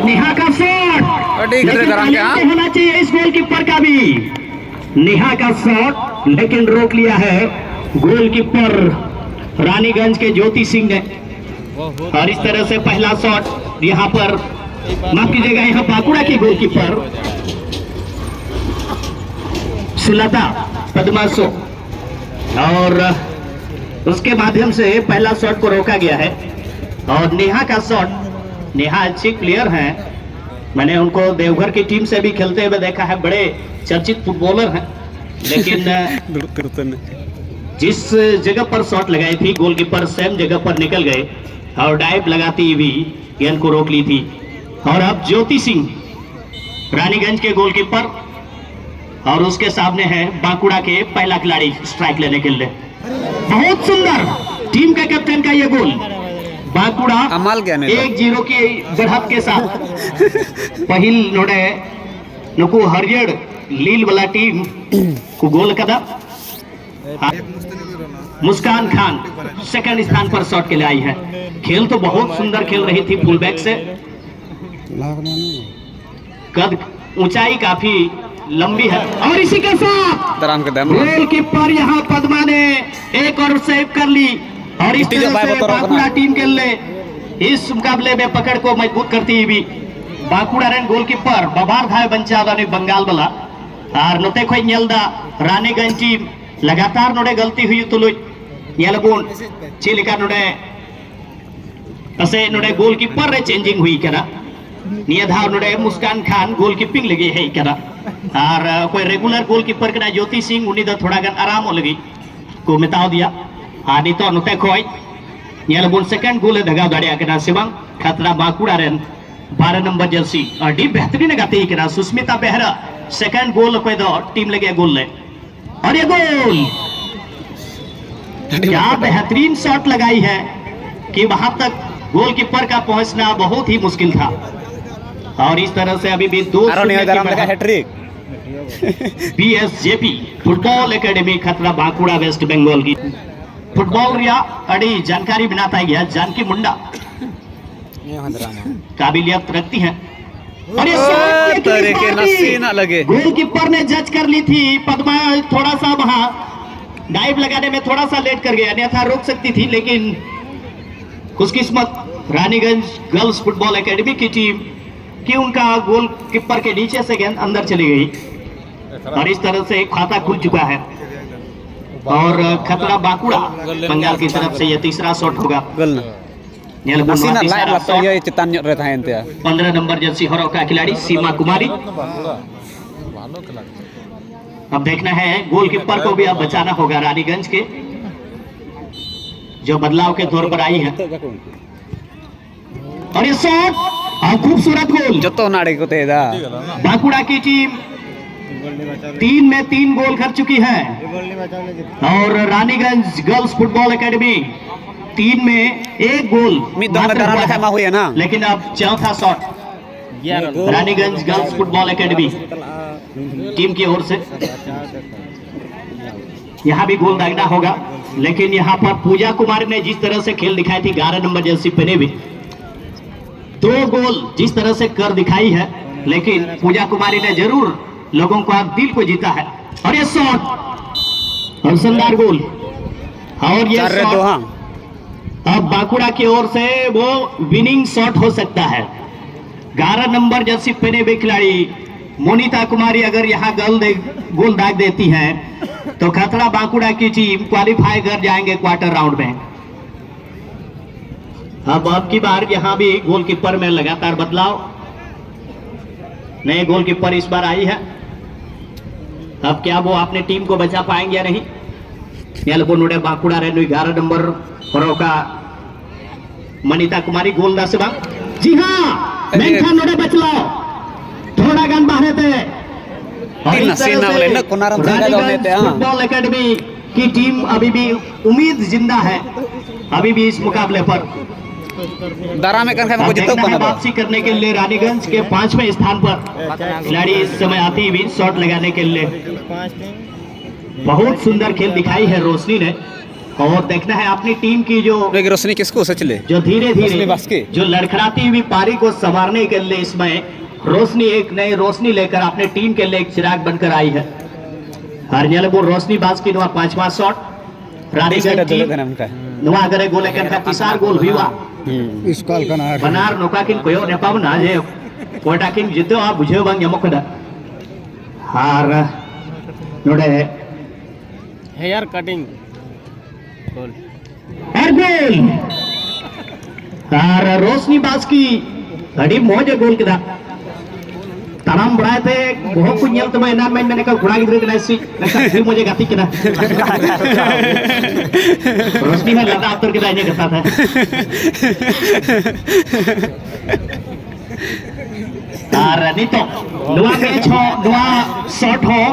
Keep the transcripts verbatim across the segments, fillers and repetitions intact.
नेहा का शॉट। ᱟᱹᱰᱤ ᱜᱤᱫᱽᱨᱟᱹ ᱫᱟᱨᱟᱢ ᱜᱮ, ᱦᱟᱸ? होना चाहिए इस गोलकीपर का भी। नेहा का शॉट, लेकिन रोक लिया है गोलकीपर रानीगंज के ज्योति सिंह ने। और इस तरह से पहला शॉट यहाँ पर, माफ कीजिएगा, यहाँ बांकुड़ा की गोलकीपर सुलता पद्मासो, और उसके माध्यम से पहला शॉट को रोका गया है। और नेहा का शॉट, नेहा अच्छी प्लेयर हैं, मैंने उनको देवघर की टीम से भी खेलते हुए देखा है, बड़े चर्चित फुटबॉलर हैं, लेकिन ᱫᱩᱲᱩᱵ ᱛᱤᱨᱩ ᱛᱮ᱾ जिस जगह पर शॉट लगाई थी, गोलकीपर सेम जगह पर निकल गए और डाइव लगाती हुई गेंद को रोक ली थी। और अब ज्योति सिंह, रानीगंज के गोलकीपर, और उसके सामने है बांकुड़ा के पहला खिलाड़ी स्ट्राइक लेने के लिए। बहुत सुंदर, टीम के कैप्टन का ये गोल। बांकुड़ा ᱟᱢᱟᱞ ᱜᱮᱭᱟ ᱱᱤᱛᱚᱜ᱾ एक जीरो की बढ़त के साथ पहिल नोडे नुकु हरियर लील वाला टीम को गोल कदा। मुस्कान खान सेकंड स्थान पर शॉट के लिए आई है। खेल तो बहुत सुंदर खेल रही थी फुलबैक से। कद ऊंचाई काफी लंबी है और इसी के साथ ᱫᱟᱨᱟᱢ ᱠᱮᱫᱟᱢ᱾ गोलकीपर यहाँ पद्मा ने एक और सेव कर ली और इस ᱛᱤᱡᱚ तरह ᱵᱟᱭ से ᱵᱚᱛᱚᱨᱚᱜ ᱠᱟᱱᱟ᱾ बांकुड़ा टीम के लिए इस मुकाबले में पकड़ को मजबूत करती हुई बांकुड़ा रेन गोलकीपर ᱵᱟᱵᱟᱨ ᱫᱷᱟᱣ ᱵᱟᱧᱪᱟᱣ ᱫᱟ ᱩᱱᱤ ᱵᱟᱝᱜᱟᱞ ᱵᱟᱞᱟ᱾ ᱟᱨ ᱱᱚᱛᱮ ᱠᱷᱚᱱ ᱧᱮᱞ ᱫᱟ ᱨᱟᱱᱤᱜᱚᱸᱡᱽ ᱴᱤᱢ ᱞᱟᱜᱟᱛᱟᱨ ᱱᱚᱰᱮ ᱜᱟᱹᱞᱛᱤ ᱦᱩᱭᱩᱜ ᱛᱩᱞᱩᱡ ᱧᱮᱞ ᱟᱵᱚᱱ ᱪᱮᱫ ᱞᱮᱠᱟ ᱱᱚᱰᱮ ᱯᱟᱥᱮ ᱱᱚᱰᱮ ᱜᱳᱞᱠᱤᱯᱟᱨ ᱨᱮ ᱪᱮᱧᱡᱤᱝ ᱦᱩᱭ ᱠᱟᱱᱟ᱾ ᱱᱤᱭᱟᱹ ᱫᱷᱟᱣ ᱱᱚᱰᱮ ᱢᱩᱥᱠᱟᱱ ᱠᱷᱟᱱ ᱜᱳᱞᱠᱤᱯᱤᱝ ᱞᱟᱹᱜᱤᱫ ᱦᱮᱡ ᱠᱟᱱᱟ᱾ ᱟᱨ ᱚᱠᱚᱭ ᱨᱮᱜᱩᱞᱟᱨ ᱜᱳᱞᱠᱤᱯᱟᱨ ᱠᱟᱱᱟᱭ ᱡᱳᱛᱤ ᱥᱤᱝ, ᱩᱱᱤ ᱫᱚ ᱛᱷᱚᱲᱟ ᱜᱟᱱ ᱟᱨᱟᱢᱚᱜ ᱞᱟᱹᱜᱤᱫ ᱠᱚ ᱢᱮᱛᱟᱣ ᱫᱮᱭᱟ᱾ ᱟᱨ ᱱᱤᱛᱚᱜ ᱱᱚᱛᱮ ᱠᱷᱚᱱ ᱧᱮᱞ ᱟᱵᱚᱱ ᱥᱮᱠᱮᱱᱰ ᱜᱳᱞ ᱮ ᱫᱟᱜᱟᱣ ᱫᱟᱲᱮᱭᱟᱜ ᱠᱟᱱᱟ ᱥᱮ ᱵᱟᱝ ᱠᱷᱟᱛᱲᱟ ᱵᱟᱸᱠᱩᱲᱟ ᱨᱮᱱ ᱵᱟᱨᱚ ᱱᱚᱢᱵᱚᱨ ᱡᱟᱹᱨᱥᱤ᱾ ᱟᱹᱰᱤ ᱵᱮᱦᱛᱨᱤᱱ ᱮ ᱜᱟᱛᱮ ᱠᱟᱱᱟ ᱥᱩᱥᱢᱤᱛᱟ ᱵᱮᱦᱨᱟ, ᱥᱮᱠᱮᱱᱰ ᱜᱳᱞ ᱚᱠᱚᱭ ᱫᱚ ᱴᱤᱢ ᱞᱟᱹᱜᱤᱫ ᱮ ᱜᱳᱞ ᱞᱮᱫ᱾ और ये गोल, क्या बेहतरीन शॉट लगाई है कि वहां तक गोलकीपर का पहुंचना बहुत ही मुश्किल था। और इस तरह से अभी भी दो ᱟᱨᱚ ᱱᱤᱭᱟᱹ ᱫᱟᱨᱟᱢ ᱞᱮᱠᱟ ᱦᱮᱴᱨᱤᱠ᱾ बीएसजेपी फुटबॉल एकेडमी खतरा बांकुड़ा वेस्ट बंगाल की फुटबॉल ᱨᱮᱭᱟᱜ ᱟᱹᱰᱤ ᱡᱟᱱᱠᱟᱨᱤ ᱢᱮᱱᱟᱜ ᱛᱟᱭ ᱜᱮᱭᱟ ᱡᱟᱱᱠᱤ ᱢᱩᱱᱰᱟ᱾ काबिलियत रखती है। और ये शॉट, लेकिन इस बार भी गोलकीपर ने जज कर ली थी। पद्मा थोड़ा सा वहां डाइव लगाने में थोड़ा सा लेट कर गया, अन्यथा रोक सकती थी, लेकिन खुशकिस्मत रानीगंज गर्ल्स फुटबॉल एकेडमी की टीम कि उनका गोलकीपर के नीचे से गेंद अंदर चली गई और इस तरह से खाता खुल चुका है। और खतरा बांकुड़ा बंगाल की तरफ से यह तीसरा शॉट होगा। ᱧᱮᱞ ᱵᱚᱱ ᱱᱚᱣᱟ ᱱᱟᱥᱮᱱᱟᱜ ᱞᱟᱡ ᱛᱤᱥᱟᱨᱟ ᱞᱟᱛᱟᱨ ᱥᱚᱴ᱾ ᱤᱭᱟᱹ ᱪᱮᱛᱟᱱ ᱧᱚᱜ ᱨᱮ ᱛᱟᱦᱮᱸᱭᱮᱱ ᱛᱟᱭᱟ᱾ पंद्रह नंबर जर्सी हरौका खिलाड़ी सीमा कुमारी। अब देखना है, गोलकीपर को भी अब बचाना होगा रानीगंज के, जो बदलाव के तौर पर आई है। और ये शॉट और खूबसूरत गोल। ᱡᱚᱛᱚ ᱚᱱᱟ ᱟᱲᱮ ᱠᱚ ᱛᱟᱦᱮᱸ ᱫᱟ᱾ बांकुड़ा की टीम तीन में तीन गोल कर चुकी है और रानीगंज गर्ल्स फुटबॉल एकेडमी तीन में एक गोल ᱢᱤᱫ ᱫᱚᱢ ᱞᱮ ᱫᱟᱨᱟᱢ ᱞᱮᱠᱷᱟᱡ ᱢᱟ ᱦᱩᱭᱮᱱᱟ᱾ लेकिन अब चौथा shot Raniganj girls football academy team की ओर से। यहाँ भी गोल दागना होगा, लेकिन यहाँ पर पूजा कुमारी ने जिस तरह से खेल दिखाई थी, ग्यारह नंबर जर्सी पहने हुए, दो गोल जिस तरह से कर दिखाई है, लेकिन पूजा कुमारी ने जरूर लोगों का दिल को जीता है। और ये शॉट और शानदार गोल और ये शॉट। अब बांकुड़ा की ओर से वो विनिंग शॉट हो सकता है। ग्यारह नंबर जर्सी पहने हुए खिलाड़ी मोनिता कुमारी अगर यहाँ गोल दे, गोल दाग देती हैं तो खतरा बांकुड़ा की टीम क्वालिफाई कर जाएंगे क्वार्टर राउंड में। अब अब की बार यहाँ भी गोलकीपर में लगातार बदलाव, नए गोलकीपर इस बार आई है। अब क्या वो अपने टीम को बचा पाएंगे या नहीं? ᱧᱮᱞ ᱵᱚᱱ ᱱᱚᱰᱮ ᱵᱟᱸᱠᱩᱲᱟ ᱨᱮ ᱱᱩᱭ ᱮᱜᱟᱨᱚ ᱱᱚᱢᱵᱚᱨ ᱦᱚᱨᱚᱜᱟ ᱢᱟᱱᱤᱛᱟ ᱠᱩᱢᱟᱨᱤ ᱜᱳᱞ ᱫᱟ ᱥᱮ ᱵᱟᱝ? ᱡᱤ ᱦᱟᱸ, ᱢᱮᱱᱠᱷᱟᱱ ᱱᱚᱰᱮ ᱵᱟᱪᱞᱟᱣ ᱛᱷᱚᱲᱟ ᱜᱟᱱ ᱵᱟᱦᱨᱮ ᱛᱮ᱾ ᱟᱹᱰᱤ ᱱᱟᱥᱮ ᱱᱟᱣ ᱞᱮ, ᱤᱱᱟᱹᱜ ᱠᱚᱱᱟ ᱨᱮᱢ ᱛᱟᱦᱮᱸ ᱠᱟᱱ ᱫᱚ ᱩᱱᱤ ᱛᱮ, ᱦᱟᱸ᱾ फुटबॉल एकेडमी की टीम अभी भी उम्मीद जिंदा है, अभी भी इस मुकाबले पर। ᱫᱟᱨᱟᱢᱮᱫ ᱠᱟᱱ ᱠᱷᱟᱱ ᱢᱟᱠᱚ ᱡᱤᱛᱟᱹᱣ ᱠᱟᱱᱟ ᱫᱚ᱾ वापसी करने के लिए रानीगंज के पांचवें स्थान पर खिलाड़ी इस समय आती हुई शॉट लगाने के लिए। बहुत सुंदर खेल दिखाई है रोशनी ने। और देखना है अपनी टीम की जो, रोशनी किसको सच ले? जो धीरे धीरे जो लड़खड़ाती हुई पारी को संवारने के लिए इसमें रोशनी एक नई रोशनी लेकर अपने टीम के लिए एक चिराग बनकर आई है। ᱟᱨ ᱧᱮᱞ ᱟᱵᱚᱱ ᱨᱳᱥᱱᱤ ᱵᱟᱥᱠᱮ ᱱᱚᱣᱟ ᱯᱟᱸᱪᱣᱟ ᱥᱚᱴ ᱨᱟᱱᱤ ᱜᱟᱡᱤ ᱱᱚᱣᱟ ᱟᱜᱟᱨᱮ ᱜᱳᱞ ᱮᱠᱷᱟᱱ ᱛᱮᱥᱟᱨ ᱜᱳᱞ ᱦᱩᱭᱩᱜᱼᱟ᱾ ᱤᱥᱠᱚᱞ ᱠᱟᱱᱟ᱾ ᱵᱟᱱᱟᱨ ᱱᱚᱝᱠᱟ ᱠᱤᱱ ᱠᱚᱭᱚᱜ ᱧᱟᱯᱟᱢ ᱮᱱᱟ ᱡᱮ ᱚᱠᱚᱭᱴᱟᱜ ᱠᱤᱱ ᱡᱤᱛᱟᱹᱜᱼᱟ, ᱵᱩᱡᱷᱟᱹᱣ ᱵᱟᱝ ᱧᱟᱢᱚᱜ ᱠᱟᱱᱟ᱾ ᱟᱨ ᱱᱚᱰᱮ ᱦᱮᱭᱟᱨ ᱠᱟᱴᱤᱝ ᱜᱳᱞ᱾ ᱟᱨ ᱜᱳᱞ! ᱟᱨ ᱨᱳᱥᱱᱤ ᱵᱟᱥᱠᱤ ᱟᱹᱰᱤ ᱢᱚᱡᱽ ᱮ ᱜᱳᱞ ᱠᱮᱫᱟ᱾ ᱛᱟᱲᱟᱢ ᱵᱟᱲᱟᱭ ᱛᱮ ᱵᱚᱦᱚᱜ ᱠᱚ ᱧᱮᱞ ᱛᱮᱢᱟ ᱮᱱᱟᱱ ᱢᱟᱧ ᱢᱮᱱ ᱠᱟᱜ ᱠᱚᱲᱟ ᱜᱤᱫᱽᱨᱟᱹ ᱠᱟᱱᱟᱭ ᱥᱮ ᱪᱮᱫ, ᱢᱮᱱᱠᱷᱟᱱ ᱟᱹᱰᱤ ᱢᱚᱡᱽ ᱮ ᱜᱟᱛᱮᱜ ᱠᱟᱱᱟ᱾ ᱨᱳᱥᱱᱤ ᱦᱚᱸ ᱞᱟᱸᱫᱟ ᱩᱛᱟᱹᱨ ᱠᱮᱫᱟ ᱤᱧᱟᱹᱜ ᱠᱟᱛᱷᱟ ᱛᱮ᱾ ᱟᱨ ᱱᱤᱛᱚᱜ ᱱᱚᱣᱟ ᱢᱮᱪ ᱦᱚᱸ, ᱱᱚᱣᱟ ᱥᱚᱴ ᱦᱚᱸ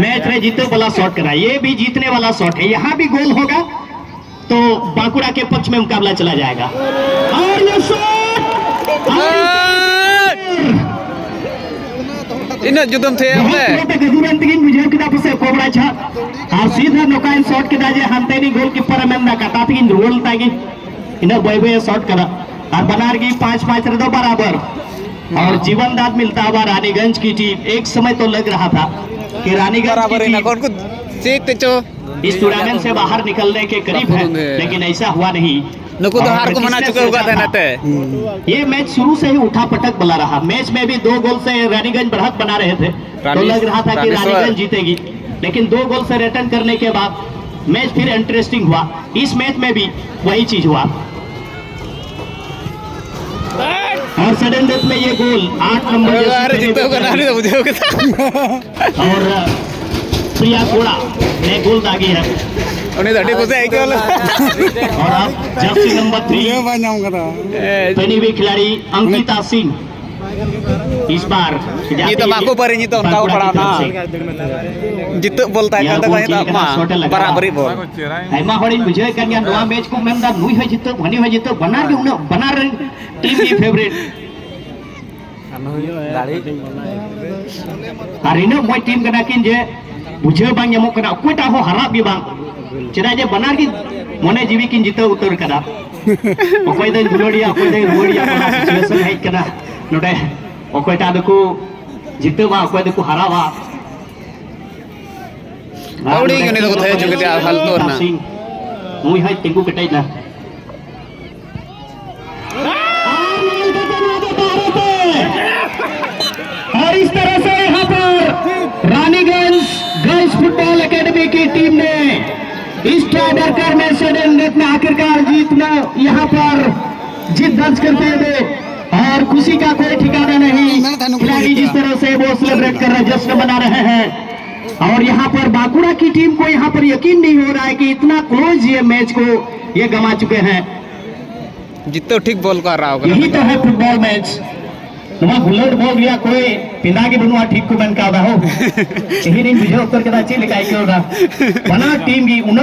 ᱢᱮᱪ ᱨᱮ ᱡᱤᱛᱟᱹᱣ ᱵᱟᱞᱟ ᱥᱚᱴ ᱠᱟᱱᱟ᱾ ये भी जीतने वाला शॉट है, यहाँ भी गोल होगा तो बांकुड़ा के पक्ष में मुकाबला चला जाएगा। और ये शॉट! ᱤᱱᱟᱹᱜ ᱡᱩᱫᱟᱹᱢ ᱛᱷᱟᱭᱟ ᱵᱚᱞᱮ᱾ ᱜᱟᱹᱫᱩᱨᱟᱱ ᱛᱮᱜᱤᱧ ᱵᱩᱡᱷᱟᱹᱣ ᱠᱮᱫᱟ ᱯᱟᱥᱮ ᱠᱚᱵᱲᱟ ᱪᱷᱟ᱾ ᱟᱨ ᱥᱤᱫᱷᱟ ᱱᱚᱝᱠᱟᱭ ᱥᱚᱴ ᱠᱮᱫᱟ ᱡᱮ ᱦᱟᱱᱛᱮ ᱨᱤᱧ ᱜᱳᱞ ᱠᱤᱯᱟᱨ ᱮ ᱢᱮᱱᱫᱟ ᱠᱟᱴᱟ ᱛᱮᱜᱤᱧ ᱨᱩᱣᱟᱹᱲ ᱞᱮᱛᱟᱭ ᱜᱮ᱾ ᱤᱱᱟᱹ ᱵᱟᱹᱭ ᱵᱟᱹᱭ ᱮ ᱥᱚᱴ ᱠᱟᱫᱟ᱾ ᱟᱨ ᱵᱟᱱᱟᱨ ᱜᱮ ᱯᱟᱸᱪ ᱯᱟᱸᱪ ᱨᱮᱫᱚ ᱵᱟᱨᱟᱵᱟᱨ᱾ और जीवन दान मिलता हुआ रानीगंज की टीम। एक समय तो लग रहा था कि रानीगंज की टीम इस टूर्नामेंट से बाहर निकलने के करीब है, लेकिन ऐसा हुआ नहीं। ᱱᱩᱠᱩ ᱫᱚ ᱦᱟᱨ ᱠᱚ ᱢᱟᱱᱟᱣ ᱪᱩᱠᱟᱹᱣ ᱟᱠᱟᱫ ᱛᱟᱦᱮᱱᱟ ᱛᱮ। ये मैच शुरू से ही उठा पटक बना रहा। मैच में भी दो गोल से रानीगंज बढ़त बना रहे थे, तो लग रहा था कि रानीगंज जीतेगी, लेकिन दो गोल से रिटर्न करने के बाद मैच फिर इंटरेस्टिंग हुआ। इस मैच में भी वही चीज हुआ। और सडन डेथ में ये गोल आठ नंबर जर्सी पहने हुए खिलाड़ी और प्रिया कोड़ा ने गोल दागी है। ᱩᱱᱤ ᱫᱚ ᱟᱹᱰᱤ ᱠᱩᱥᱤ ᱟᱹᱭᱠᱟᱹᱣ ᱞᱮᱫᱟ᱾ और अब जर्सी नंबर थ्री ᱵᱩᱡᱷᱟᱹᱣ ᱵᱟᱭ ᱧᱟᱢ ᱠᱟᱫᱟ᱾ पहनी हुई खिलाड़ी अंकिता सिंह। ᱤᱥ ᱵᱟᱨ ᱱᱤᱛᱚᱜ ᱵᱟᱠᱚ ᱯᱟᱹᱨᱤ, ᱱᱤᱛᱚᱜ ᱚᱱᱠᱟ ᱠᱚ ᱯᱟᱲᱟᱣᱱᱟ᱾ ᱡᱤᱛᱟᱹᱜ ᱵᱚᱞ ᱛᱟᱦᱮᱸ ᱠᱟᱱ ᱛᱟᱠᱚᱣᱟ, ᱱᱤᱛᱚᱜ ᱢᱟ ᱵᱟᱨᱟᱵᱟᱨᱤ ᱵᱚᱞ᱾ ᱟᱭᱢᱟ ᱦᱚᱲᱤᱧ ᱵᱩᱡᱷᱟᱹᱣᱮᱫ ᱠᱟᱱ ᱜᱮᱭᱟ, ᱱᱚᱣᱟ ᱢᱮᱪ ᱠᱚ ᱢᱮᱱᱫᱟ ᱱᱩᱭ ᱦᱚᱸ ᱡᱤᱛᱟᱹᱜ, ᱦᱟᱹᱱᱤ ᱦᱚᱸ ᱡᱤᱛᱟᱹᱜ, ᱵᱟᱱᱟᱨ ᱨᱮᱱ ᱴᱤᱢ ᱜᱮ ᱯᱷᱮᱵᱟᱨᱤᱴ᱾ ᱟᱨ ᱤᱱᱟᱹᱜ ᱢᱚᱡᱽ ᱴᱤᱢ ᱠᱟᱱᱟ ᱠᱤᱱ ᱡᱮ ᱵᱩᱡᱷᱟᱹᱣ ᱵᱟᱝ ᱧᱟᱢᱚᱜ ᱠᱟᱱᱟ, ᱚᱠᱚᱭᱴᱟᱜ ᱦᱚᱸ ᱦᱟᱨᱟᱜ ᱜᱮ ᱵᱟᱝ᱾ ᱪᱮᱫᱟᱜ ᱡᱮ ᱵᱟᱱᱟᱨ ᱜᱮ ᱢᱚᱱᱮ ᱡᱤᱣᱤ ᱠᱤᱱ ᱡᱤᱛᱟᱹᱣ ᱩᱛᱟᱹᱨ ᱠᱟᱫᱟ᱾ ᱚᱠᱚᱭ ᱫᱚᱧ ᱫᱩᱞᱟᱹᱲᱤᱭᱟ, ᱚᱠᱚᱭ ᱫᱚᱧ ᱨᱩᱣᱟᱹᱲᱤᱭᱟ, ᱚᱱᱟ situation ᱦᱮᱡ ᱠᱟᱱᱟ ᱱᱚᱰᱮ᱾ ᱚᱠᱚᱭᱴᱟᱜ ᱫᱚᱠᱚ ᱡᱤᱛᱟᱹᱣᱟ, ᱚᱠᱚᱭ ᱫᱚᱠᱚ ᱦᱟᱨᱟᱣᱟ᱾ ᱟᱨ ᱟᱹᱣᱲᱤ ᱜᱮ ᱩᱱᱤ ᱫᱚᱠᱚ ᱛᱟᱦᱮᱸ ᱦᱚᱪᱚ ᱠᱮᱫᱮᱭᱟ ᱦᱟᱞᱛᱩᱨ ᱨᱮᱱᱟᱜ᱾ ᱥᱤᱝ, ᱱᱩᱭ ᱦᱚᱸᱭ ᱛᱤᱸᱜᱩ ᱠᱮᱴᱮᱡ ᱱᱟ᱾ और इस तरह से यहाँ पर रानीगंज गर्ल्स फुटबॉल एकेडमी की टीम ने इस टाई ब्रेकर में सडन डेथ में आखिरकार जीतना यहाँ पर जीत दर्ज करते हुए, और खुशी का कोई ठिकाना नहीं। खिलाड़ी जिस तरह से वो सेलिब्रेट कर रहे हैं, जश्न मना रहे हैं, और यहाँ पर बांकुड़ा की टीम को यहाँ पर यकीन नहीं हो रहा है कि इतना क्लोज ये मैच को ये गंवा चुके हैं। ᱡᱤᱛᱟᱹᱣ ᱴᱷᱤᱠ ᱵᱚᱞ ᱠᱚ ᱦᱟᱨᱟᱣ ᱠᱟᱱᱟ᱾ यही तो है फुटबॉल मैच। ᱱᱚᱣᱟ ᱜᱩᱞᱟᱹᱴ ᱵᱚᱞ ᱨᱮᱭᱟᱜ ᱠᱚᱭ ᱯᱮᱸᱫᱟ ᱜᱮ ᱵᱟᱹᱱᱩᱜᱼᱟ, ᱴᱷᱤᱠ ᱠᱚ ᱢᱮᱱ ᱠᱟᱣᱫᱟ ᱦᱳ᱾ ᱛᱮᱦᱮᱧ ᱤᱧ ᱵᱩᱡᱷᱟᱹᱣ ᱩᱛᱟᱹᱨ ᱠᱮᱫᱟ ᱪᱮᱫ ᱞᱮᱠᱟ ᱟᱹᱭᱠᱟᱹᱣ ᱮᱫᱟ᱾ ᱵᱟᱱᱟᱨ ᱴᱤᱢ ᱜᱮ ᱩᱱᱟᱹᱜ